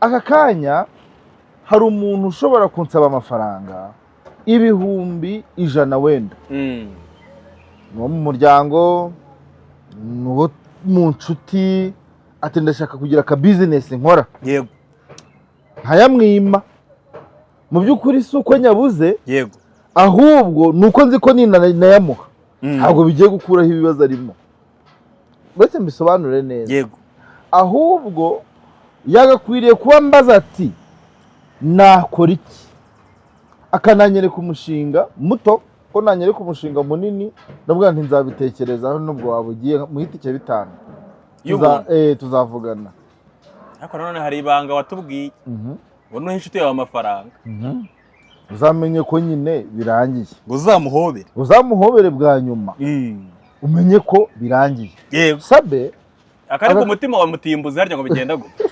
Aka kanya hari umuntu ushobora kunsaba amafaranga 100,000 wenda, ni uwo mu muryango, ni uwo mu nshuti, ati: "Ndashaka kugira aka business nkora." Nkayamwima. Mu by'ukuri si uko nyabuze, ahubwo ni uko nzi ko ninayamuha ntabwo bigiye gukuraho ibibazo arimo. Uretse mbisobanure neza, ahubwo yagakwiriye kuba mbaza ati: "Nakora iki?" Akananyereka umushinga muto, ko nanyereka umushinga munini ndavuga nti: "Nzabitekerezaho." Nubwo waba ugiye muhe itike 5, Y'ubuntu. Tuzavugana. Ariko nanone hari ibanga watubwiye ngo nuha inshuti yawe amafaranga, Uzamenye ko nyine birangiye. Ngo uzamuhobere. Uzamuhobere bwa nyuma, umenye ko birangiye. Sabe. Akari ku mutima wa mutimbuzi, harya ngo bigenda gute?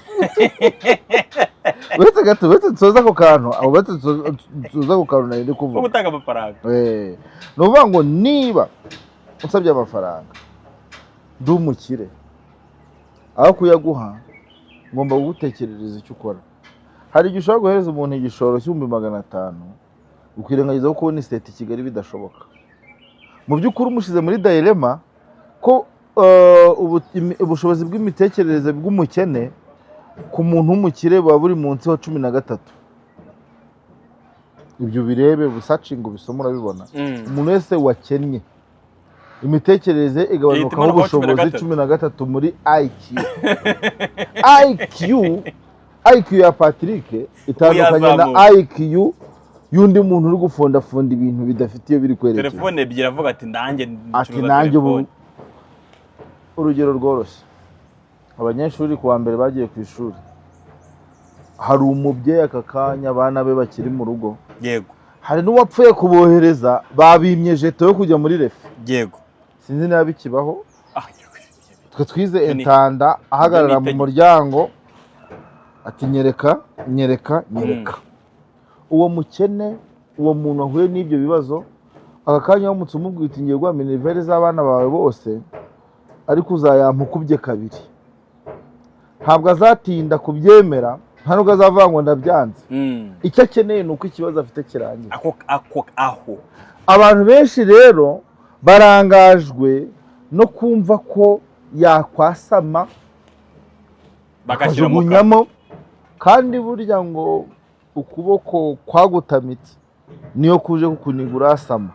Uretse gato, uretse nsoza ako kantu, aho uretse nsoza ako kantu nari ndi ko kuvuga. Gutanga amafaranga. Ni ukuvuga ngo niba unsabye amafaranga ndi umukire, aho kuyaguha ngomba kugutekerereza icyo ukora. Hari igihe ushobora guhereza umuntu igishoro cy'500,000, ukirengagiza ko kubona iseta i Kigali bidashoboka. Mu by'ukuri umushyize muri dilemma ko ubushobozi bw'imitekerereze bw'umukene ku muntu w'umukire buba buri munsi wa 13. Ibyo birebe, busacinga, ubisome, urabibona. Umuntu wese wakennye imitekerereze igabanukaho Ihita imanukaho cumi na ubushobozi gatatu. 13 muri IQ. IQ ya Patrick itandukanye na Uyazamuye. IQ y'undi muntu uri gufondafunda ibintu bidafite iyo biri kwerekeza. Telefone ebyiri, avuga ati: "Nanjye Ati ncuruza nanjye ubu telefone." Urugero rworoshye, abanyeshuri ku wa mbere bagiye ku ishuri, hari umubyeyi aka kanya abana be bakiri mu rugo, hari n'uwapfuye kubohereza, babimye jeton yo kujya muri refe. Sinzi niba bikibaho. Twe twize intendant ahagarara mu itegeko. muryango ati: "Nyereka, nyereka, nyereka." Uwo mukene, uwo muntu wahuye n'ibyo bibazo, aka kanya wamutse umubwira uti: "Ngiye guha minerval z'abana bawe bose, ariko uzayampa ukubye kabiri," ntabwo azatinda kubyemera, nta nubwo azavuga ngo: "Ndabyanze." Icyo akeneye ni uko ikibazo afite kirangira. Ako aho. Abantu benshi rero barangajwe no kumva ko yakwasama bagashyira mu kanwa. Bakajugunyamo. Kandi burya ngo ukuboko kwagutamitse niyo kuje kukuniga urasama.